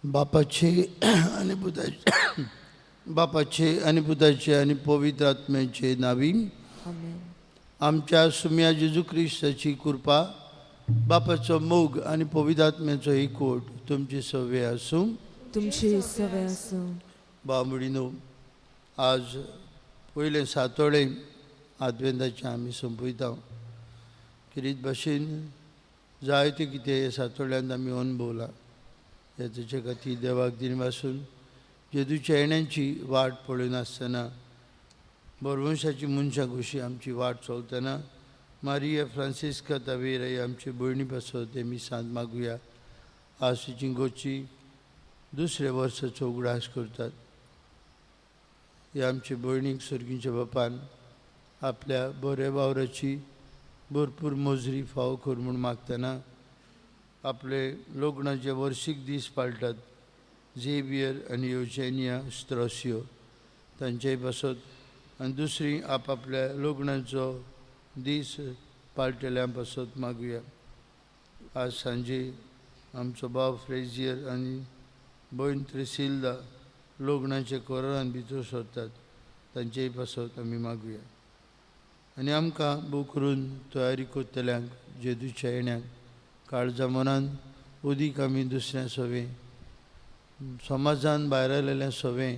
बापाचे आनी पुताचे बापाचे आनी पुताचे आनी पवित्र आत्म्याचे नावी आमच्या सुम्या जेजू क्रिस्ताची कृपा बापाचो मोग आनी पवित्र आत्म्याचो एकवट तुमचे सवे आसूं. तुमचे सवे आसूं. बाबडीनो, आज पयलें सातोळें आदवेंताचें आमी सोंपयता. किरीत भाशेन जायतें कितें सातोळ्यांत आमी अणभवलां. ह्या तेच्या खातीर देवाक दिनवासून जेजूच्या येण्याची वाट पळयनासतना बरवंशाची मनशां कशी आमची वाट चलतना मारिया फ्रांसिस्का तावेरा ही आमचे भयणी पासत ते मिसांत मागुया. आज तिची गोची दुसऱ्या वर्साचो उगडास करतात. ह्या आमचे भयणीक सर्गीच्या बापान आपल्या बऱ्या वावराची भरपूर मजुरी फावो कर म्हूण मागतना आपले लग्नाचे वर्सीक दीस पाळटात झेवियर आनी योजेनिया स्त्रोसियो तांचेय पासत आनी दुसरी आपआपल्या लग्नाचो दीस पाळटल्या पासत मागुया. आज सांजे आमचो भाव फ्रेजियर आनी भयण त्रिसिल्दा लग्नाचे कोरान भितर सरतात तांचेय पासत आमी मागुया. आनी आमकां भोव करून तयारी करतल्यांक जेजूच्या येण्याक काळजा मनान उदीक आमी दुसऱ्या सवें समाजान भायर आयलेल्या सवें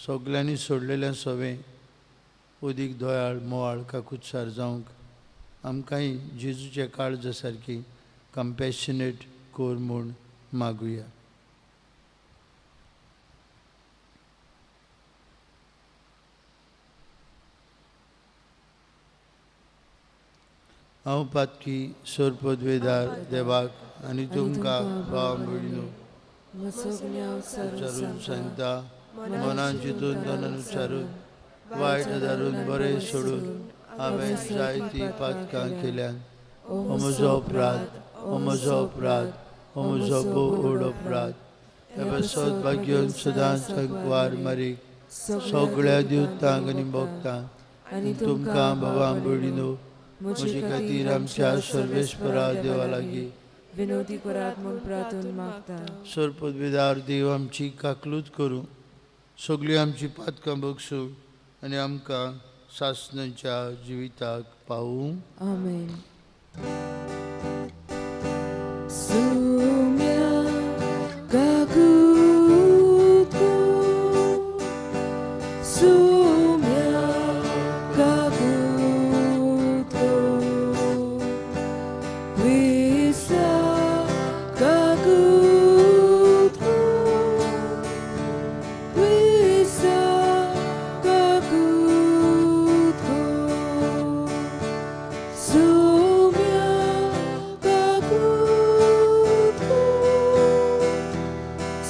सगल्यांनी सोडलेल्या सवें उदीक दयाळ मोवाळ काकुत्सार जावंक आमकांय जेजूच्या काळजा सारकी कंपॅशनेट कोर म्हूण मागुया. हांव पातकी सोरपदवेदार देवाक आनी तुमकां भाव भयणीनो उच्चारून सांगता मनान चिंतून तनान उच्चारून वायट धारून बरें सोडून हांवें जायतीं पातकां केल्यान. हो म्हजो अपराध, हो म्हजो अपराध, हो म्हजो भोव व्हड अपराध. हे पासत भाग्योन सदांच वार मारीक सगळ्या देवतांक आनी भक्तांक आनी तुमकां भावां भयणीनो म्हजे खातीर आमच्या सर्वेस्परा देवा लागीं विनोदी करात म्हूण प्रार्थून मागता. सरपदवेदार देव आमची काकलूत करूं, सगळीं आमची पातकां बगसूं आनी आमकां सासणाच्या जिविताक पावूं. आमेन. सुम्या काकूत कर, सुम्या काकूत कर, क्रिस्ता काकूत कर, क्रिस्ता काकूत कर, सुम्या काकूत कर,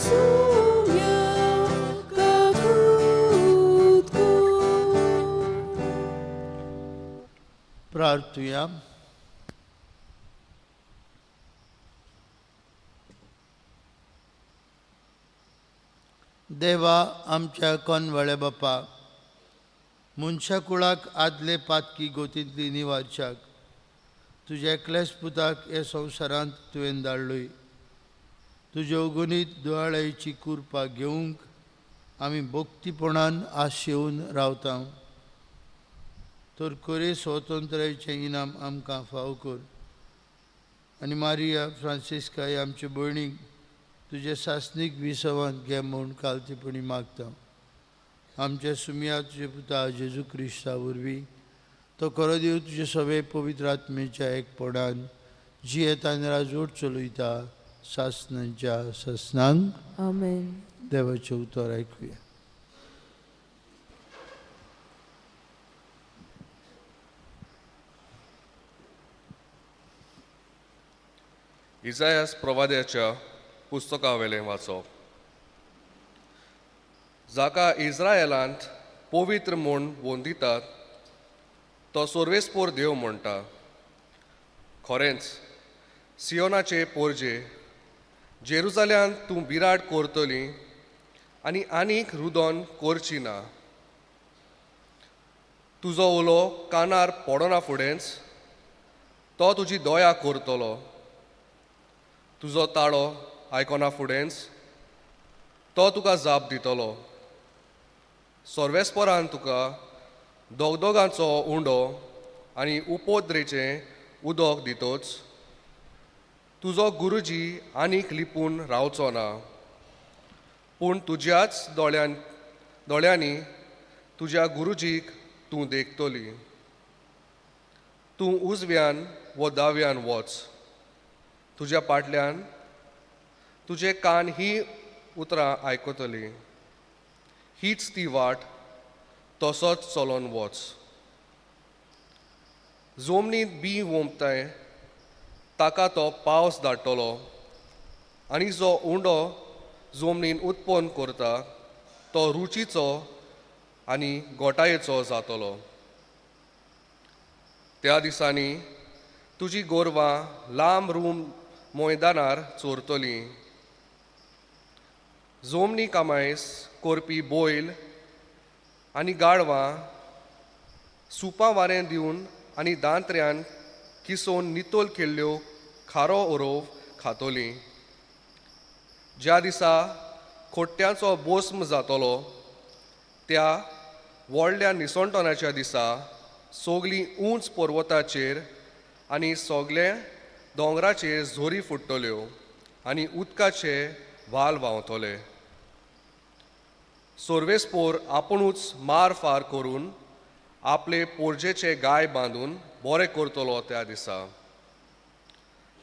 सुम्या काकूत कर. प्रार्थुया. देवा आमच्या कोनवाळ्या बापा, मनशा कुळाक आदले पातकी गोतींतली निवारच्याक तुज्या एकल्याच पुताक ह्या संवसारांत तुवें धाडलोय। तुज्या अगणीत दुवाळ्याची कुरपा घेवंक आमी भक्तीपणान आशेवन रावता। तर खरे स्वतंत्रायचें इनाम आमकां फाव कर आनी मारिया फ्रांसिस्का ह्या आमचे भयणीक तुज्या सासणीक विसवांत घे म्हूण कालतेपणी मागता। आमच्या सुमया तुजे पुता जेजू क्रिस्ता वरवीं तो खरो देव तुजे सगळे पवित्र आत्मेच्या एकपणान जियेता आनी राजवट चलयता सासणांच्या सासणांक। आमेन। देवाचें उतर आयकुया। इजायास प्रवाद्याच्या पुस्तकावेलें वाचप। जाका इस्रायलांत पवित्र म्हूण वंदितात तो सर्वेस्पोर देव म्हणटा। खरेंच सियोनाचे पोरजे जेरुजाल्यांत तूं बिराड करतली आनी आनीक रुदोन करची ना। तुजो उलो कानार पडना फुडेंच तो तुजी दया करतलो। तुजो ताळो आयकना फुडेंच तो तुका जाप दितलो। सर्वेस्परान तुका दोगदोगांचो उंडो आनी उपद्रेचें उदक दितोच तुजो गुरुजी आनीक लिपून रावचो ना, पूण तुज्याच दोळ्यांनी तुज्या गुरुजीक तूं देखतली। तूं उजव्यान वो दाव्यान वच, तुज्या पाटल्यान तुजे कान ही उतरां आयकतली। हीच ती वाट, तसोच चलोन वच। जमनींत बी वोंपताय ताका तो पावस धाडटलो आनी जो उंडो जमनीन उत्पन्न करता तो रुचीचो आनी गोटायेचो जातलो। त्या दिसांनी तुजी गोरवां लांब रूम मैदानार चोरतलीं। जमनी कामायस करपी बैल आनी गाडवां सुपां वारें दिवन आनी दांत्र्यान किसोवन नितोल केल्ल्यो खारो ओरोव खातोलीं। ज्या दिसा खोट्ट्यांचो बोस्म जातलो त्या व्हडल्या निसणटनाच्या दिसा सगलीं उंच पर्वताचेर आनी सगळे दोंगराचेर झोरी फुट्टल्यो आनी उदकाचे व्हाल व्हांवतले। सर्वेस्पोर आपुणूच मार फार करून आपले पोरजेचे गाय बांदून बरें करतलो त्या दिसा।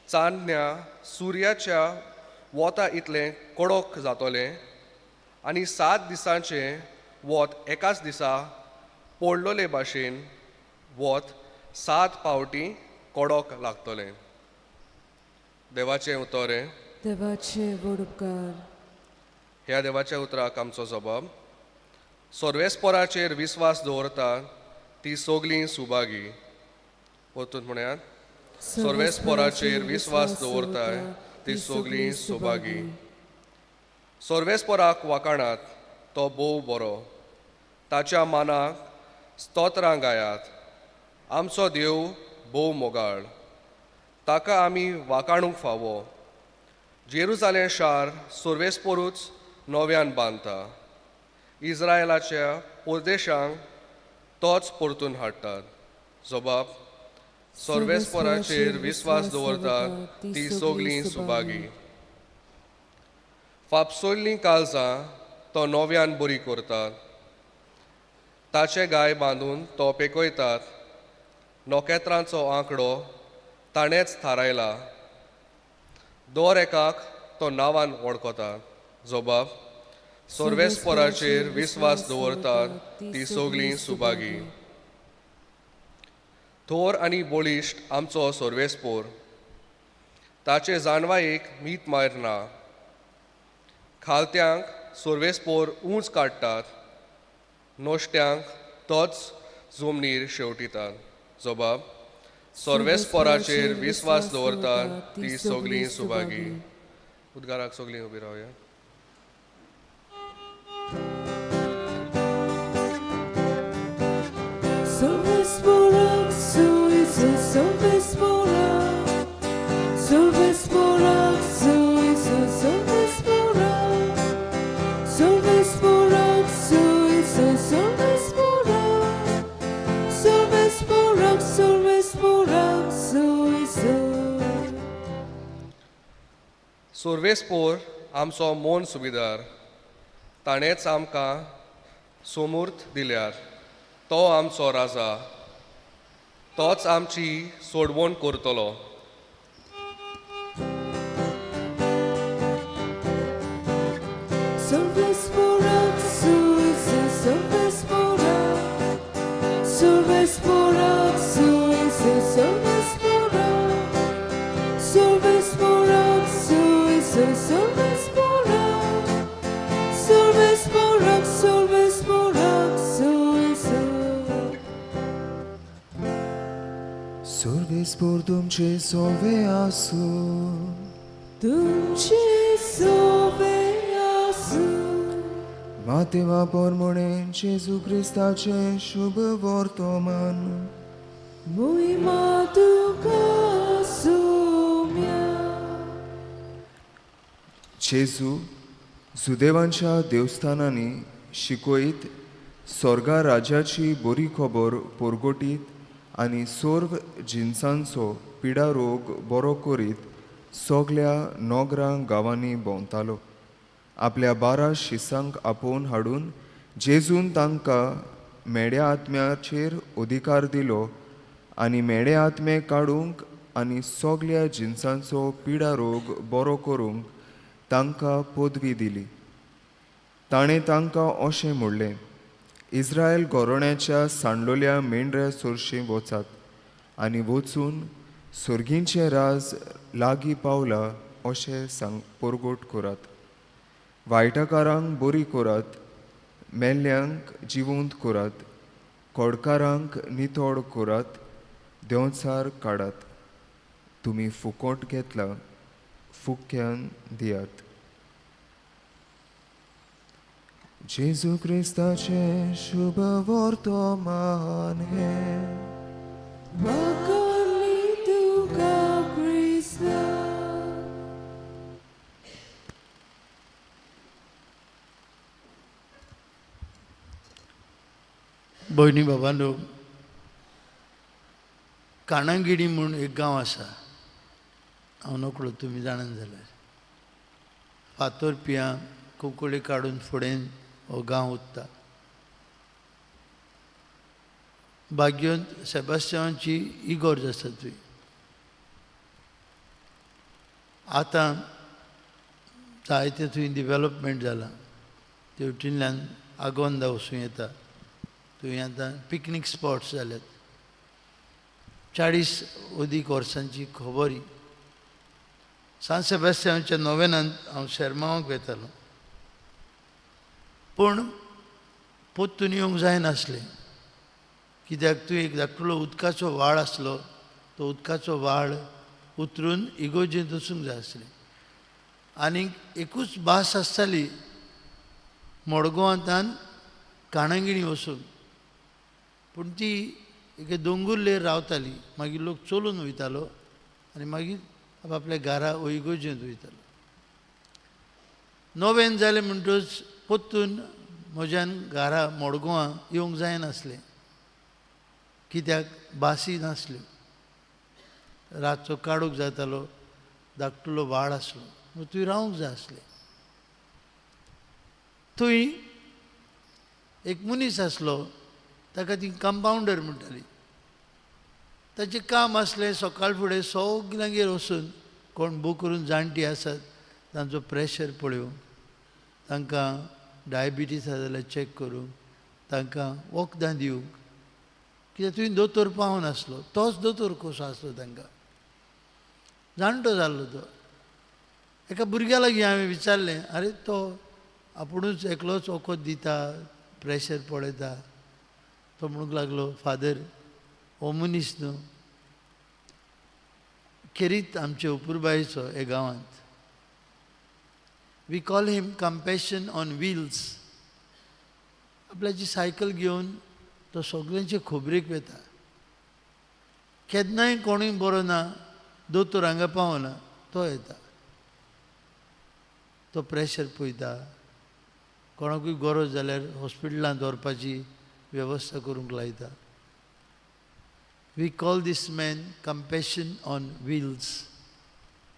चांदण्या सुर्याच्या वोता इतलें कडक जातलें आनी 7 दिसांचें वत एकाच दिसा पडलोले भाशेन वत 7 पावटी कडक लागतलें। देवाचें उतर हें। देवाचे व्हड उपकार। ह्या देवाच्या उतराक आमचो जबाब। सर्वेस्पराचेर विस्वास दवरता ती सगलीं सुभागी। परतून म्हणयात, सर्वेस्पराचेर विस्वास दवरताय ती सगलीं सुभागी। सर्वेस्पराक वाखाणात तो भोव बरो, ताच्या मानाक स्तोत्रां गायात। आमचो देव भोव मोगाळ, ताका आमी वाखाणूंक फावो। जेरुजालें शार सर्वेस्परूच नव्यान बांदता, इस्रायलाच्या परदेशांक तोच परतून हाडटात। जबाब, सर्वेस्पराचेर विस्वास दवरतात ती सगलीं सुभागी। फापसोल्लीं काळजां तो नव्यान बरी करतात, ताचे गाय बांदून तो पेकयतात। नखेत्रांचो आंकडो ताणेंच थारायला, दर एकाक तो नांवान वळखता। जबाब, सर्वेस्पराचेर विस्वास दवरतात ती सगलीं सुभागी। थोर आनी बळिश्ट आमचो सर्वेस्पोर, ताचे जानवायेक मीत मार ना। खालत्यांक सर्वेस्पोर ऊंच काडटात, नश्ट्यांक तोच जमनीर शेवटितात। जबाब, सर्वेस्पराचेर विस्वास दवरतात ती सगलीं सुभागी। उद्गाराक सगलीं उबी रावया। Salve spora, salve spora, salve spora, salve spora, salve spora, salve spora, salve spora, salve spora, salve. सोर्वेस्पोर आमचो मोन सुबेदार ताणेंच आमकां सोमूर्त दिल्यार तो आमचो राजा तोच आमची सोडवण करतलो. Salve spora, salve spora, salve spora, salve spora, salve spora, salve spora, salve spora, salve spora, salve. सर्वेस्पोर तुमचे सोवे आसूं. तुमचे सोवे आसूं. मातेवा पोरमोणे जेजू क्रिस्ताचें शुभ वर्तमान. मोहिमा तुका सोम्या. जेजू जुदेवांच्या देवस्थानांनी शिकयत स्वर्गा राज्याची बरी खबर परगटीत आनी सर्व जिनसांचो पिडा रोग बरो करीत सगल्या नोगरां गांवांनी भोंवतालो. आपल्या 12 शिसांक आपोवन हाडून जेजून तांकां मेड्या आत्म्याचेर अधिकार दिलो आनी मेडे आत्मे काडूंक आनी सगल्या जिनसांचो पिडा रोग बरो करूंक तांकां पदवी दिली. ताणें तांकां अशें म्हणलें, इस्रायल घोरण्याच्या सांडलोल्या मेंढऱ्या सरशीं वचात आनी वचून सर्गींचें राज लागीं पावलां अशें सांग परगट करात. वायटकारांक बरी करात, मेल्ल्यांक जिवंत करात, कोडकारांक नितळ करात, देंवचार काडात. तुमी फुकोट घेतला, फुक्यान दियात. जेजू क्रिस्ताचें शुभ वर्तमान हें. वाकाली तुका क्रिस्ता. भयणी बाबांनो, काणागिडी म्हूण एक गांव आसा, हांव नकळो तुमी जाणान जाल्यार. फातोरपियां कुंकळी काडून फुडें हो गांव उत्ता. बाग्योंत सेबास्तियांची इगोर्ज आसा थंय. आतां जायतें थंय डिवेलपमेंट जालां. तेवटेनल्यान आगोंदा वचूं येता. थंय आतां पिकनीक स्पॉट्स जाल्यात. 40 अदीक वर्सांची खबर ही. सांत सेबास्तियांच्या नोवेनांत हांव शेरमांवाक वेतालो, पूण पोत्तून येवंक जायनासलें. कित्याक थंय एक धाकटुलो उदकाचो व्हाळ आसलो. तो उदकाचो व्हाळ उतरून इगोर्जेंत वचूंक जाय आसलें. आनीक एकूच भास आसताली मडगांवांतल्यान काणंगिणी वचूंक, पूण ती एके दोंगुल्लेर रावताली. मागीर लोक चलून वयतालो आनी मागीर आपल्या घरा इगोर्जेंत वयतालो. नोवेन जालें म्हणटकच परतून म्हज्यान घरा मडगांवां येवंक जायनासलें. कित्याक बासी नासल्यो. रातचो काडूंक जातालो, धाकटुलो व्हाळ आसलो, थंय रावंक जाय आसलें. थंय एक मनीस आसलो, ताका ती कंपावंडर म्हणटाली. ताचें काम आसलें सकाळ फुडें सगल्यांगेर वचून कोण बूक करून जाणटी आसात तांचो प्रेशर पळोवंक, तांकां डायबिटीस आसा जाल्यार चॅक करूंक, तांकां वखदां दिवंक. कित्याक थंय दोतोर पावनासलो, तोच दोतोर कसो आसलो तांकां. जाणटो जाल्लो तो. एका भुरग्या लागीं हांवें विचारलें, आरे तो आपुणूच एकलोच वखद दिता, प्रेशर पळयता. तो म्हणूंक लागलो, फादर हो मनीस न्हू खेरीत आमचे अपुरबायेचो हे गांवांत. We call him compassion on wheels. आपल्याची सायकल घेवन तो सगळ्यांचे खबरेक वता. केन्नाय कोणूय बरो ना, दोतोर हांगा पावना, तो येता, तो प्रेशर पळयता, कोणाकूय गरज जाल्यार हॉस्पिटलांत व्हरपाची वेवस्था करूंक लायता. We call this man compassion on wheels.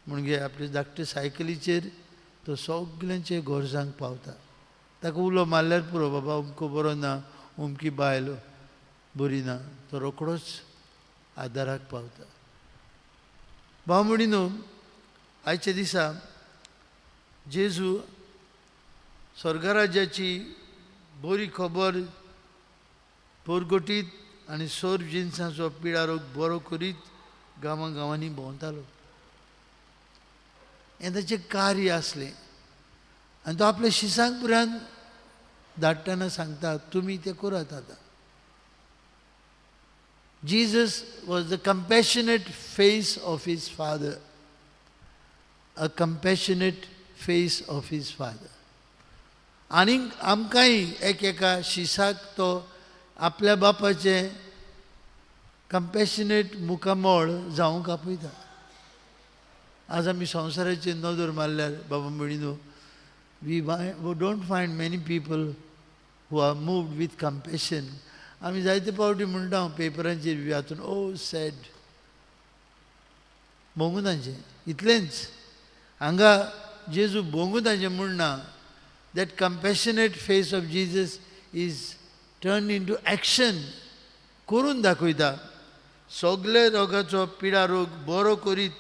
म्हणजे आपले धाकटे सायकलीचेर तो सगल्यांचे गरजांक पावता. ताका उलो मारल्यार पुरो, बाबा अमको बरो ना, अमकी बायल बरी ना, तो रोकडोच आदाराक पावता. भाव भयणीनो, आयच्या दिसा जेजू स्वर्गराज्याची बरी खबर परगटीत आनी सर्व जिनसांचो पिडारोग बरो करीत गांवां गांवांनी भोंवतालो. हें ताचें कार्य आसलें. आनी तो आपल्या शिसांक पुरान धाडटना सांगता, तुमी तें करात आतां. Jesus was the compassionate face of his father, a compassionate face of his father. आनीक आमकांय एक एका शिसाक तो आपल्या बापाचें कंपॅशनेट मुखामळ जावंक आपयता. आज आमी संवसाराचेर नदर मारल्यार बाबा भयणीनो, we don't find many people who are moved with compassion. आमी जायते पावटी म्हणटा हांव पेपरांचेर बी हातून, ओ सॅड भोंगू तांचें इतलेंच. हांगा जेजू भोंगू तांचें म्हणना. That compassionate face of Jesus is turn into action, करून दाखयता. सगळे रोगाचो पिडा रोग बरो करीत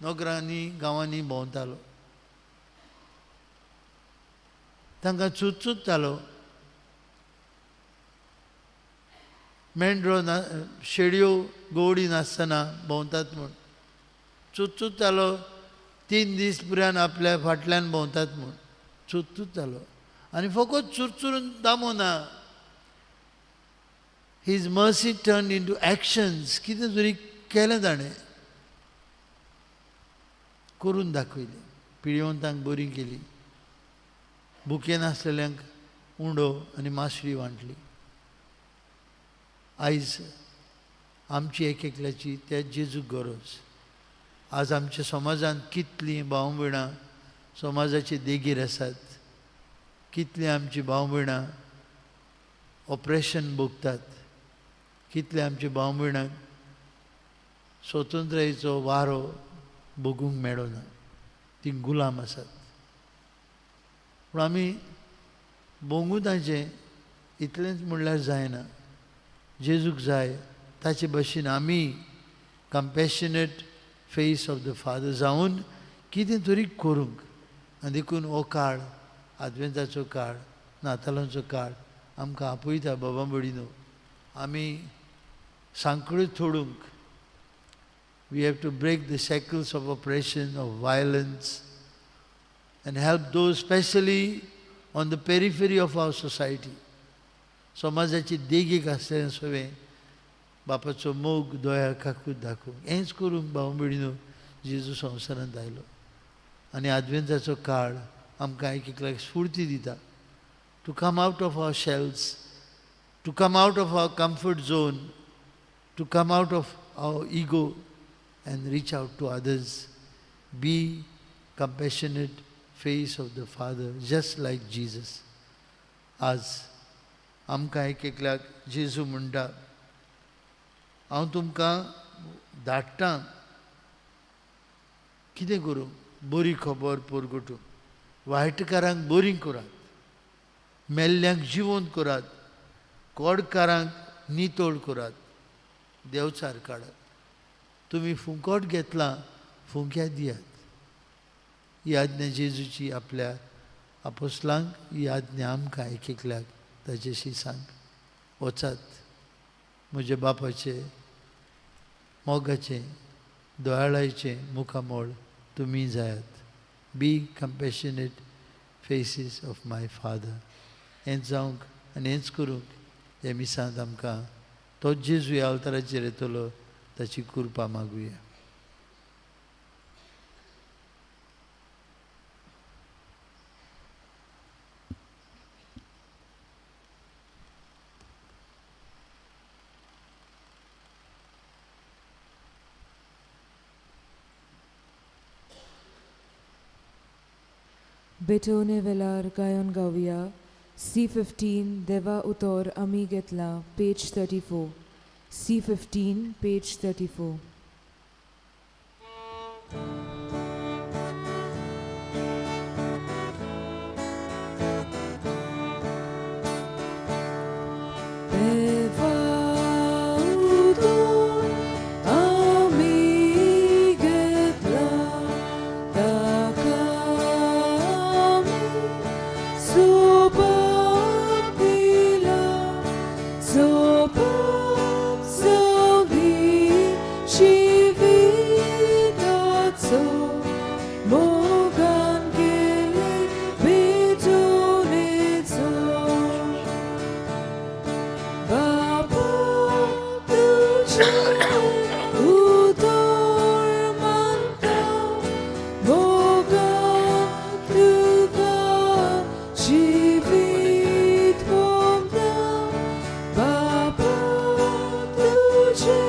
नगरांनी गांवांनी भोंवतालो, तांकां चुचुत्तालो. मेंढरो ना शेडयो गोवडी नासतना भोंवतात म्हूण चुचुत्तालो. 3 दीस पुरान आपल्या फाटल्यान भोंवतात म्हूण चुचुत्तालो. आनी फकत चुरचुरून दामो ना. His mercy turn into actions. कितें तरी केलें ताणें, करून दाखयलें. पिळवंतांक बरी केली, भुकेन आसलेल्यांक उंडो आनी मासळी वांटली. आयज आमची एक एकल्याची त्या जेजूक गरज. आज आमच्या समाजांत कितलीं भाव भयणां समाजाचे देगेर आसात, कितलीं आमची भाव भयणां ऑपरेशन भोगतात, कितले आमचे भाव भयणांक स्वतंत्रायेचो वारो भोगूंक मेळना, तीं गुलाम आसात. पूण आमी भोंगू तांचें इतलेंच म्हणल्यार जायना. जेजूक जाय ताचे भशेन आमी compassionate face of the father जावन कितें तरी करूंक. आनी देखून हो काळ, आदवेंताचो काळ, नातालांचो काळ आमकां आपयता बाबा भयणीनो, आमी सांकळ्यो तोडूंक. We have to break the shackles of oppression, of violence, and help those specially on the periphery of our society. समाजाची देगेक आसलें सगळें बापाचो मोग दोया काकूत दाखोवंक. हेंच करूंक भाव भयणीनो जेजू संवसारांत आयलो. आनी आदवेंताचो काळ आमकां एक एकल्याक स्फूर्ती दिता to come out of our shells, to come out of our comfort zone, to come out of our ego and reach out to others. Be compassionate face of the Father, just like Jesus. आज आमकां एक एकल्याक जेजू म्हणटा, हांव तुमकां धाडटां कितें करूं, बरी खबर परगटूंक, वायटकारांक बरी करात, मेल्ल्यांक जिवंत करात, कोडकारांक नितळ करात, देवचार काडात. तुमी फुंकट घेतलां, फुंक्या दियात. ही आज्ञा जेजूची आपल्या आपोसलांक, ही आज्ञा आमकां एक एकल्याक ताचेशी सांग. वचात, म्हज्या बापाचें मोगाचें दोयाळायचें मुखामळ तुमी जायात. Be compassionate faces of my father. हेंच जावंक आनी हेंच करूंक ह्या मिसांत आमकां तो जेजू ह्या अवताराचेर येतलो ताची कृपा मागुया. बेटोवणे वेलार गायन गावया C15 देवा उतोर आमी घेतला पेज 34 C15 page 34. देवा उतोर आमी घेतला ताका आमी सोबत दिला सोबत सवी जिविताचो मोगान केले भेटवणेचो. बापा तुजें उतर मानता मोगान तुका जिवीत कोमता. बापा तुजें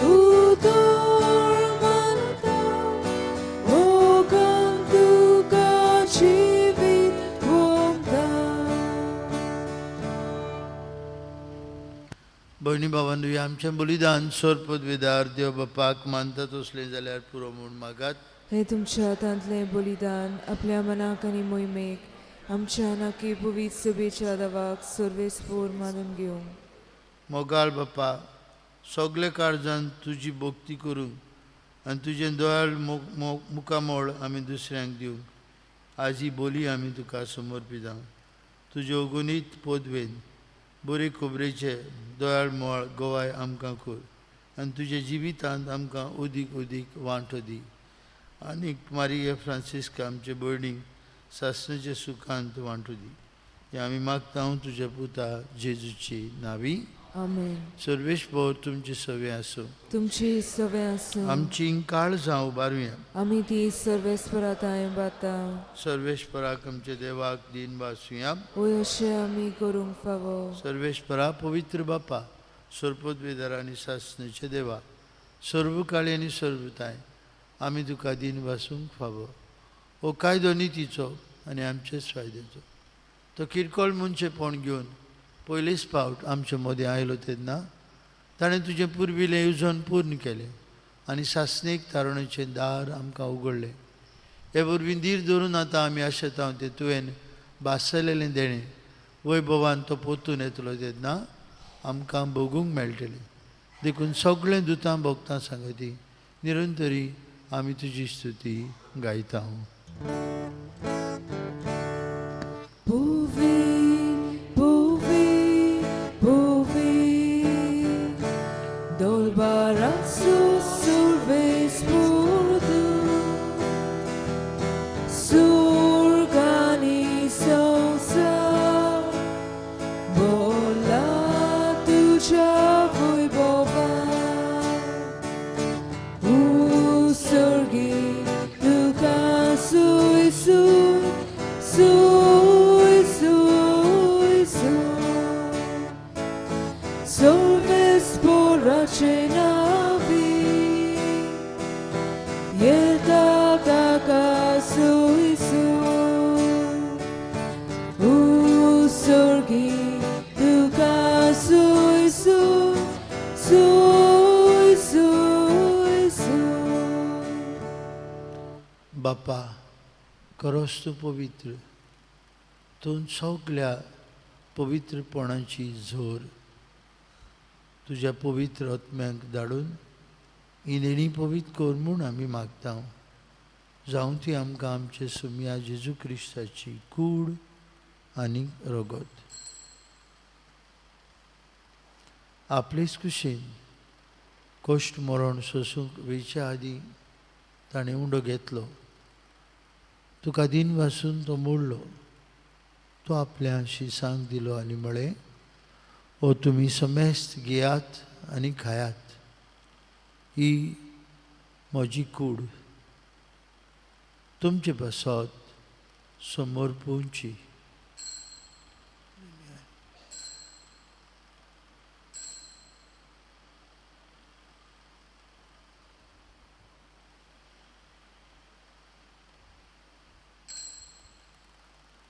उतर मानता मोगान तुका जिवीत कोमता. भयणी भावांनो, आमचें बलिदान सोरपदवेदार देव बापाक मानता तसलें जाल्यार पुरो म्हूण मागात. हे तुमच्या हातांतलें बलिदान आपल्या मनाक आनी मोहिमेक आमच्या नाकी पवित्र सभेच्या दवाक सर्वेस्पोर मानून घेवंक. मोगाळ बापा, सगळे काळजान तुजी भक्ती करूंक आनी तुजें दोयाळ मुखामोळ आमी दुसऱ्यांक दिवंक आज ही बोली आमी तुका समर्पिता. तुजे अगुणीत पदवेन बरे खबरेचे दोयाळ मोळ गोवाय आमकां कर आनी तुज्या जिवितांत आमकां अदीक अदीक वांटो दी. आनीक मारिया फ्रांसिस्का आमचे भयणीक सासणाचे सुखांत वांटो दी. हें आमी मागता तुज्या पुता जेजूची नावी. आमेन. सर्वेस्पर तुमचे सवे आसूं. तुमची सवे आसूं. आमची काळजां उबारुया. आमी ती सर्वेस्परा तांय बाता. सर्वेस्पराक आमच्या देवाक दीन भासुया. वय अशें आमी करूंक फावो. सर्वेस्परा, पवित्र बापा, सरपदवेदार आनी सासणेचे देवा, सर्वकाळी आनी सर्वताय आमी तुका दीन भासूंक फावो. हो कायदो नितीचो आनी आमचेच फायद्याचो. तो किरकोळ मनशेपण घेवन पयलीच फावट आमचे मदें आयलो तेन्ना ताणें तुजें पुर्विल्लें येवजण पूर्ण केलें आनी सासणेक तारुण्याचें दार आमकां उगडलें. हे वरवीं धीर धरून आतां आमी आशेता तें तुवें भासलेलें देणें वैभवान तो पोतून येतलो तेन्ना आमकां भोगूंक मेळटलें. देखून सगळें दुतां भोगतां सांगती निरंतरी आमी तुजी स्तुती गायता. Puvi, puvi, puvi, dolbarazzo survespurdu, surgani sosa, bola tuja voi bova, usurgi tuka sui sui, sui sui sui. Solves porace navi, yeta kaka sui sui, usurgi tuka sui sui, sui sui sui. बापा, करोस तूं पवित्र, तूं सगल्या पवित्रपणाची झोर तुज्या पवित्र आत्म्यांक धाडून ही देणी पवित्र कर म्हूण आमी मागता. जावं ती आमकां आमचे सुमया जेजू क्रिस्ताची कूड आनी रगत. आपलेच कुशीन कश्ट मरण सोसूंक वेच्या आदीं ताणें उंडो घेतलो. तुका दीन वासून तो मोडलो. तो आपल्या शिसांक दिलो आनी म्हळें, ओ तुमी समेस्त घेयात आनी खायात, ही म्हजी कूड तुमचे पासत समर्पूंची.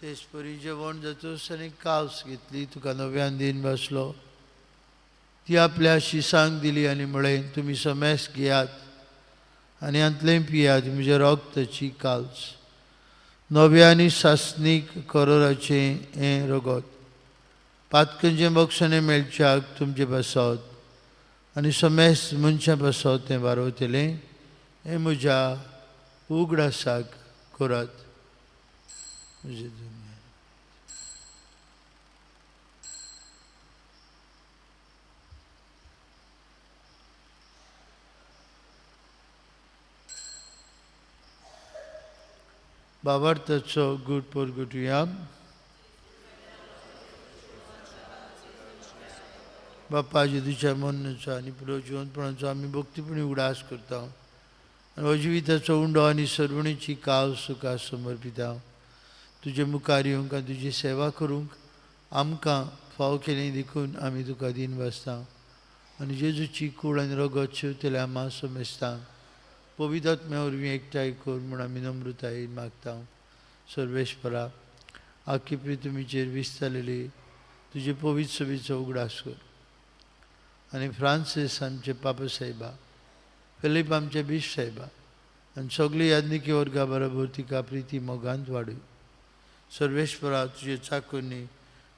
तेच परी जेवण जातूच आनी कावस घेतली, तुका नव्यान दिन बसलो, ती आपल्या शिसांक दिली आनी म्हळें, तुमी समेस घेयात आनी हांतलें पियात, म्हज्या रगताची काल्स, नव्या आनी सासणीक करोराचें हें रगत, पातकांचें बक्षणें मेळच्याक तुमचें पासत आनी समेस मनशां पासत तें वारवतलें, हें म्हज्या उगडासाक करात. म्हजें बाबार्थाचो गूट परगटुया. बाप्पा जेजूच्या मरणाचो आनी पुनर्जिवंतपणाचो आमी भक्तीपणी उगडास करता आनी हो जिविताचो उंडो आनी सर्वणीची काव सुखा समर्पिता. तुजे मुखार येवंक आनी तुजी सेवा करूंक आमकां फाव केली देखून आमी तुका दीन बसता आनी जेजूची कूड आनी रगत शिवतल्या आमा समेस्ता पवित्र आत्म्या वरवीं एकठांय कर म्हूण आमी नम्रतायेन मागता. सर्वेस्परा, आख्खी पृथ्वीचेर विस्तारलेली तुजे पवित्र सभेचो उगडास कर आनी फ्रांसीस आमचे पापा साहेबा, फिलीप आमचे बीश साहेबा आनी सगळी याज्ञिकी वर्गा बरोबर तिका प्रिती मोगांत वाडय. सर्वेस्परा, तुजे चाकूंनी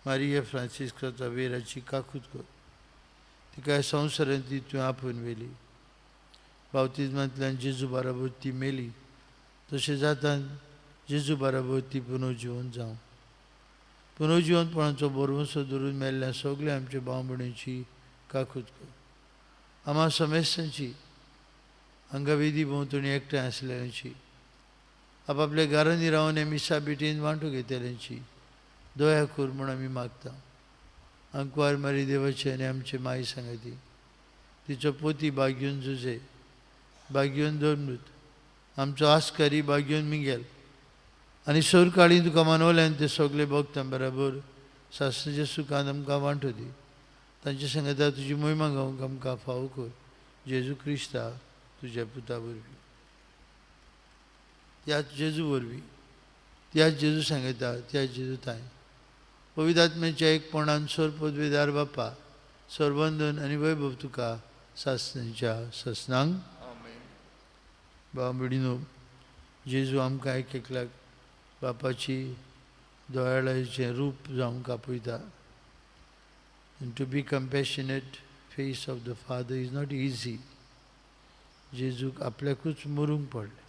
मारिया फ्रांसिस्काचा वेराची काकूत कर, तिका संवसारांत ती तुवें आपोवन व्हेली. बावतिज्मांतल्यान जेजू बाराबर ती मेली, तशें जाता जेजू बाराबर ती पुनर्जिवन जावं. पुनर्जिवनपणाचो भरवंसो धरून मेल्ल्या सगळ्या आमच्या भाव भयणींची काकूत कर. आमा समेस्तांची हांगा वेदी भोंवतणी एकठांय आसलेल्यांची, आपापल्या घरांनी रावन हे मिसा भेटीन वांटो घेतल्यांची दया कर म्हूण आमी मागता. आंकवार मारी देवाचे आनी आमचे माई सांगाती, तिचो पोती बाग्यून जुजे, बाग्यून दोनमृत, आमचो आस्कारी बाग्यून मिगेल आनी सोरकाळी तुका मानवल्यान ते सगळे भक्तां बराबर सासणाच्या सुखान आमकां वांटो दी. तांचे सांगता तुजी मोहिमा गावंक आमकां फावो कर, जेजू क्रिस्ता तुज्या पुता वरवीं, त्याच जेजू वरवीं, त्याच जेजू सांगता, त्याच जेजू ताय पवित्र आत्म्याच्या एकपणान सोर पदवेदार बापा सर्वंदन आनी वैभव तुका सासणाच्या सासणांक. भाव भयणीनो, जेजू आमकां एक एकल्याक बापाची दयाळाचें रूप जावंक आपयता. And to be compassionate face of the Father is not easy. जेजूक आपल्याकूच मरूंक पडलें,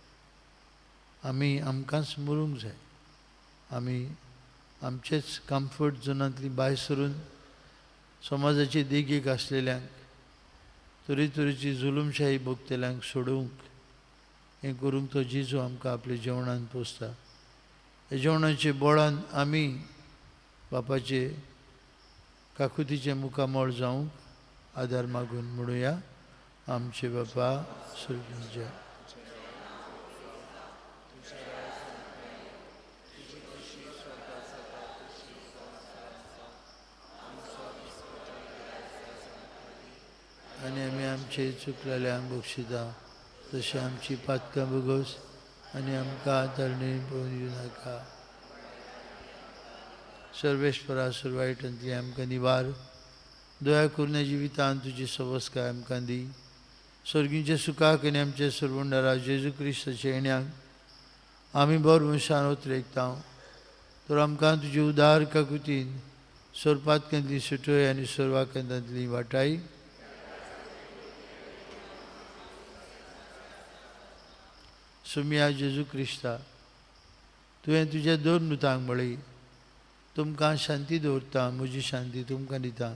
आमी आमकांच मरूंक जाय. आमी आमचेच कम्फर्ट झोनांतली भायर सरून समाजाचे देगेक आसलेल्यांक, तरेतरेची जुलूमशाही भोगतल्यांक सोडोवंक, हें करूंक तो जेजू आमकां आपल्या जेवणान पोसता. ह्या जेवणाचे बळान आमी बापाचे काकुतीचें मुखामळ जावंक आदार मागून म्हणुया, आमचे बापा स्वर्गाच्या. आनी आमी आमचे चुकलेल्यांक बक्षिता तशें आमची पातकां भोगोस आनी आमकां तरणे पळोवन दिवं नाका. सर्वेस्परा, सर्वायटांतली आमकां निवार, दया करून जिवितांत तुजी सवस्काय आमकां दी. स्वर्गींच्या सुखाक आनी आमच्या सर्वंडारा जेजू क्रिस्ताच्या येण्याक आमी बरो मनशान उतरेकता, तर आमकां तुजी उदार काकुतीन सोरपातकांतली सुटय आनी सोरवाकांतांतली वाटाय. सुमिया जेजू क्रिस्ता, तुवें तुज्या दोन नुतांक म्हळी, तुमकां शांती दवरता, म्हजी शांती तुमकां दिता.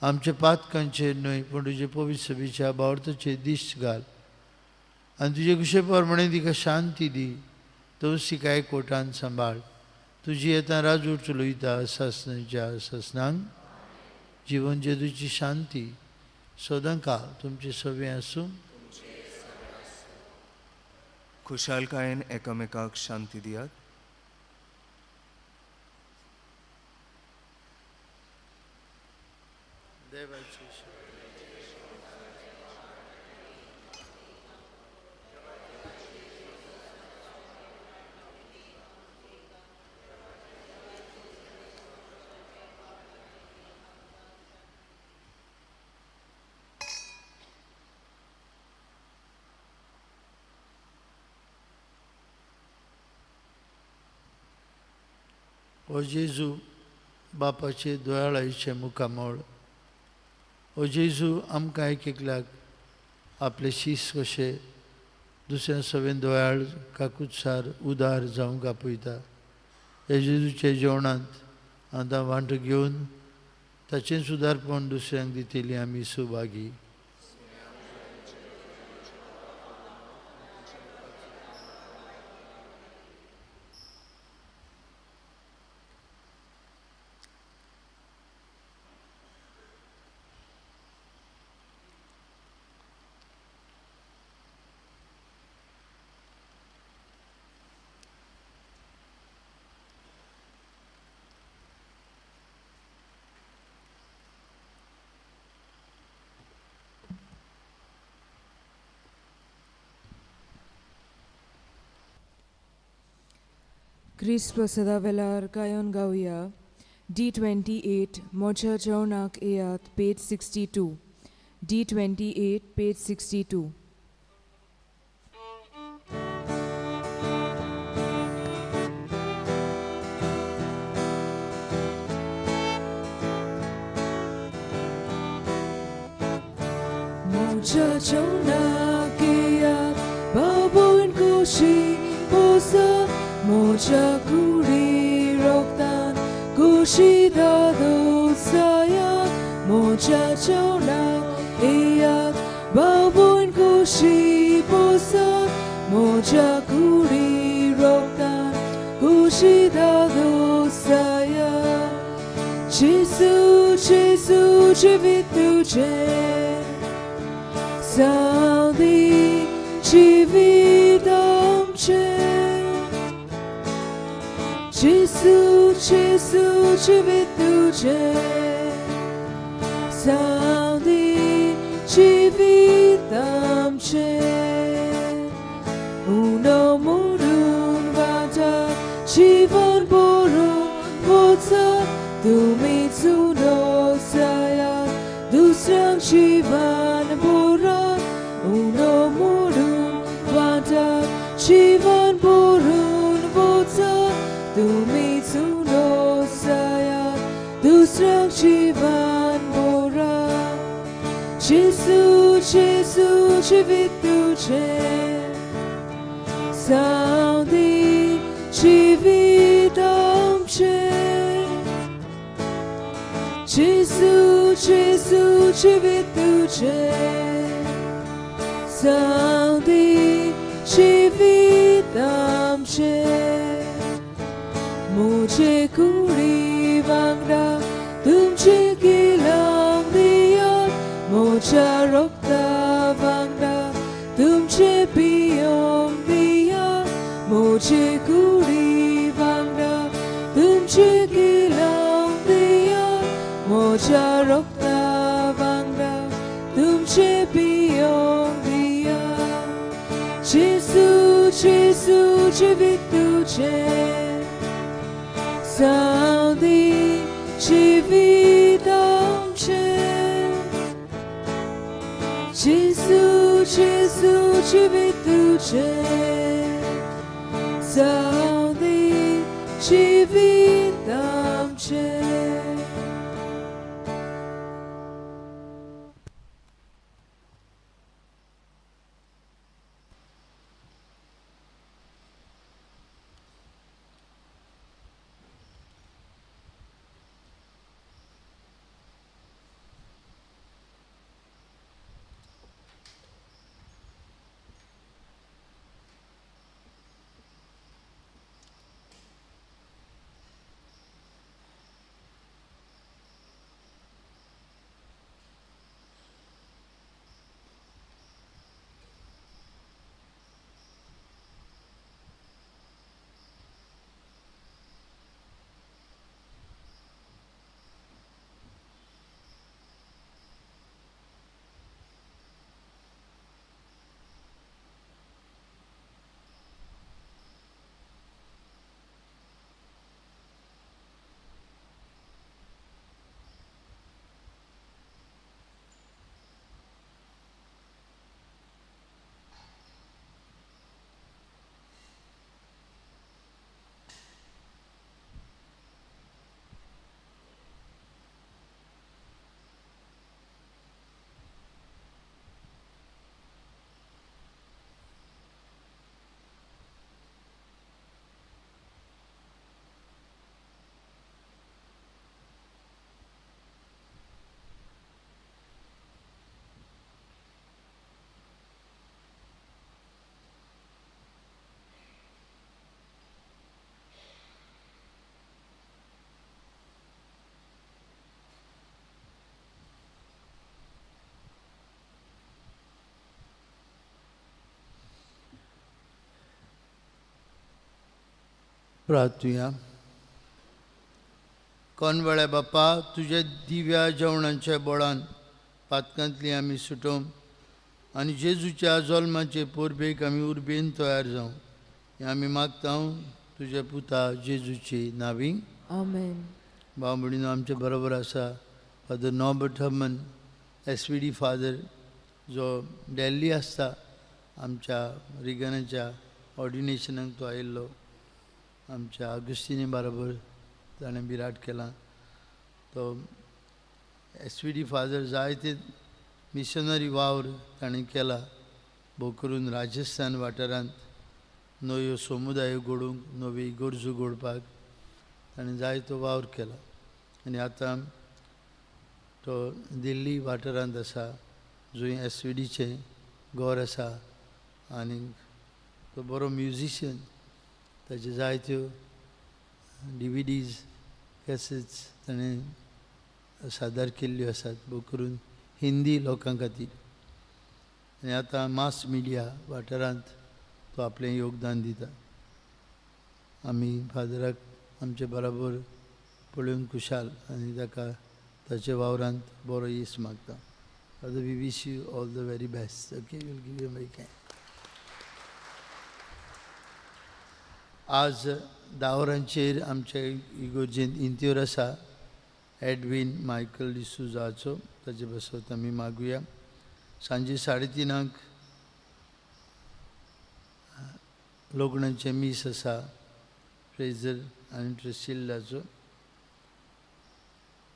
आमच्या पातकांचेर न्हय पूण तुजे पवित्र सभेच्या बावर्थाचेर दिश्ट घाल आनी तुजे कुशे प्रमाणे तिका शांती दी. तूं तिका एकवटान सांबाळ. तुजी येता राजूर चलयता सासणाच्या सासणांक. जिवन जेजूची शांती सदांकाळ तुमचे सगळें आसूं. खुशालकायेन एकामेकाक शांती दियात. देवाची ओ जेजू बापाचे दोयाळायचें मुखामळ, ओ जेजू आमकां एक एकल्याक आपले शीस कशे दुसऱ्या सवेन दोयाळ काकुत्सार उदार जावंक आपयता. हे जेजूच्या जेवणांत आतां वांटो घेवन ताचें सुदारपण दुसऱ्यांक दितली आमी सुभागी. क्रिस्त प्रसादा वेलार गायोन गावया. D28 मोज्या जेवणाक येयात, पेज 62. D28 page 62. मोज्या जेवणाक येयात, बाबून कुशी पोसा, मोज्या कुडी रोगतान कुशी दादोसाया. मोज्या जेवणाक येयात, बाबून कुशी पोसा, मोज्या कुडी रोगतान कुशी दादोसाया. जेजू जेजू जिवीत तुजें, सावदी जिवीत आमचें. जेजू जेजू जिवीत तुजें, सावदी जिवीत आमचें. उनो मोडून वाटा जीवन भरून वचा, तुमी जुनो जायात दुसऱ्यांक जीवन भरात. उनो मोडून वाटा जीवन भरून वचा, तुमी जुनो जायात दुसऱ्यांक जीवन भरात. जेजू जेजू जिवीत तुजें, सावदी जिवीत आमचें. जेजू जेजू जिवीत तुजें, सावदी जिवीत आमचें. म्हजे कुडी वांगडा तुमचे किलांग दियात, म्हज्या रोगता वांगडा तुमचे पियोंक दियात. म्हजे कुडी वांगडा तुमचे किलांग दियात, म्हज्या रोगता वांगडा तुमचे पियोंक दियात. जेजू जेजू जिवीत तुजें, सावदी जिवीत आमचें. जेजू जेजू जिवीत तुजें, सावदी जिवीत आमचें. प्रार्थुया. कोनवेळ्या बापा, तुज्या दिव्या जेवणाच्या बोळान पातकांतली आमी सुटोवंक आनी जेजूच्या जल्माचे परबेक आमी उर्बेन तयार जावं हें आमी मागता तुज्या पुता जेजूची नांवी. आमेन. भाव भयणीनो, आमचे बरोबर आसा father Norbert Herman, SVD father, जो दिल्ली आसता. आमच्या रिगनाच्या ऑर्डिनेशनाक तो आयिल्लो. आमच्या आगुस्तिनी बरोबर ताणें बिराट केलां. तो एसवीडी फादर जायते मिशनरी वावर ताणें केला, भोव करून राजस्थान वाठारांत नव्यो समुदाय घडोवंक, नवी गरजो घडपाक ताणें जायतो वावर केला. आनी आतां तो दिल्ली वाठारांत आसा, जंय एसवीडीचें घर आसा. आनी तो बरो म्युजिशियन. ताच्यो जायत्यो डीवीडीज, कॅसेट्स ताणें सादर केल्ल्यो आसात, भोव करून हिंदी लोकां खातीर. आनी आतां मास मिडिया वाठारांत तो आपलें योगदान दिता. आमी फादराक आमचे बराबर पळोवन खुशाल आनी ताका ताच्या वावरांत बरो येस मागता. Father, we wish you all the very best. Okay, we'll give you my. आज 10 वरांचेर आमच्या इगोर्जेंत इंत्योर आसा एडवीन मायकल डिसूजाचो. ताचे बसत आमी मागुया. सांजे 3:30 क लग्नाचें मीस आसा फ्रेजर आनी ट्रेसिल्लाचो.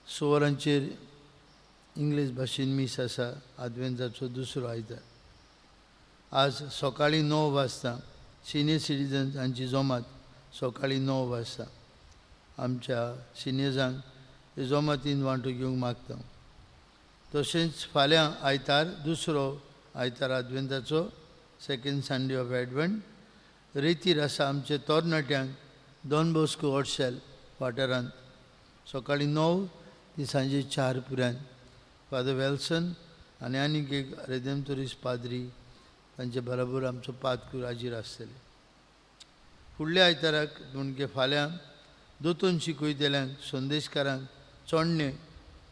6 वरांचेर इंग्लीश भाशेन मीस आसा, आदवेंताचो दुसरो आयतार. आज सकाळीं 9 वाजता सिनियर सिटीजन्स हांची जमात. सकाळीं 9 वाजता आमच्या सिनियर्सांक हे जमातीन वांटो घेवंक मागता. तशेंच फाल्यां आयतार, दुसरो आयतार आदवेंताचो, सेकंड संडे ऑफ एडवंट, रेतीर आसा आमचे तरणाट्यांक डॉन बॉस्को हॉटशेल वाठारांत सकाळीं 9 ती सांजे 4 पर्यंत. फादर वेल्सन आनी आनीक एक रेदेमतोरीस पाद्री तांचे बरोबर आमचो पादकूर हाजीर आसतले. फुडल्या आयताराक म्हणजे फाल्यां दोतोन शिकयतल्यांक, संदेशकारांक चोडणे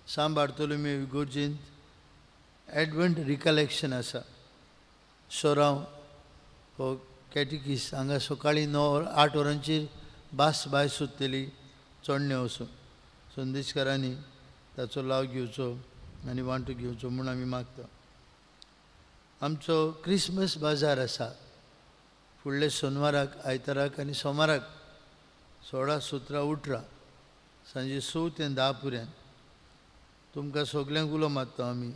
सांत बार्तोलोमेव इगोर्जेंत एडवंट रिकलेक्शन आसा. सोरांव हो कॅटिकीस हांगा सकाळीं 9, 8 वरांचेर बास भायर सोदतली चोडणे वचून. संदेशकारांनी ताचो लाव घेवचो आनी वांटो घेवचो म्हूण आमी मागता. आमचो क्रिसमस बाजार आसा फुडल्या सोनवाराक, आयताराक आनी सोमाराक, 16, 17, 18, सांजे 6 ते 10 पर्यंत. तुमकां सगल्यांक उलो मारता आमी,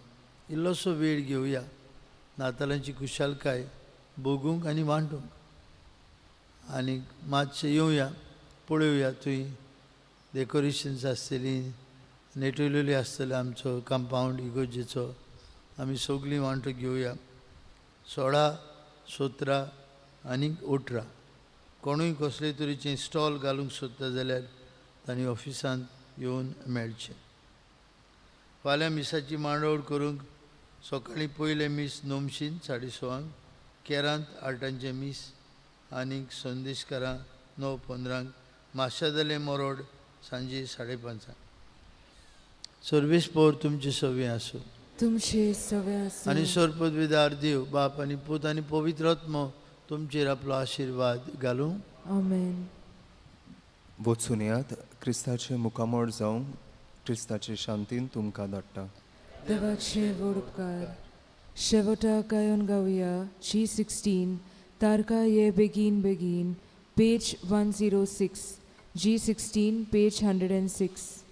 इल्लोसो वेळ घेवया नातालांची खुशालकाय भोगूंक आनी वांटूंक. आनी मातशें येवया, पळोवया. थंय डेकोरेशन्स आसतलीं, नेटयलेली आसतलें आमचो कंपावंड इगोर्जेचो. आमी सगळीं वांटो घेवया 16, 17 आनी 18. कोणूय कसले तरेचें स्टॉल घालूंक सोदता जाल्यार तांणी ऑफिसांत येवन मेळचें. फाल्यां मिसाची मांडावळ करूंक सकाळीं पयलें मीस नोमशीन 6:30 क, केरांत 8 ांचें मीस आनी संदेशकारां 9:15 क, माशादले मोरोड सांजे 5:30 क. सर्वेस्पोर तुमचे सवे आसूं. तुमचे सवे आसूं. आनी सर्वपदवीदार देव बाप आनी पूत आनी पवित्र आत्मो तुमचेर आपलो आशिर्वाद घालूं. आमेन. वचून येयात. क्रिस्ताचें मुखामळ जावं. क्रिस्ताचे शांतीन तुमकां धाडटा. देवाचे व्हड उपकार. शेवटाक गायन गावया जी 16, तारका ये बेगीन बेगीन, page 106, G 16, page 106.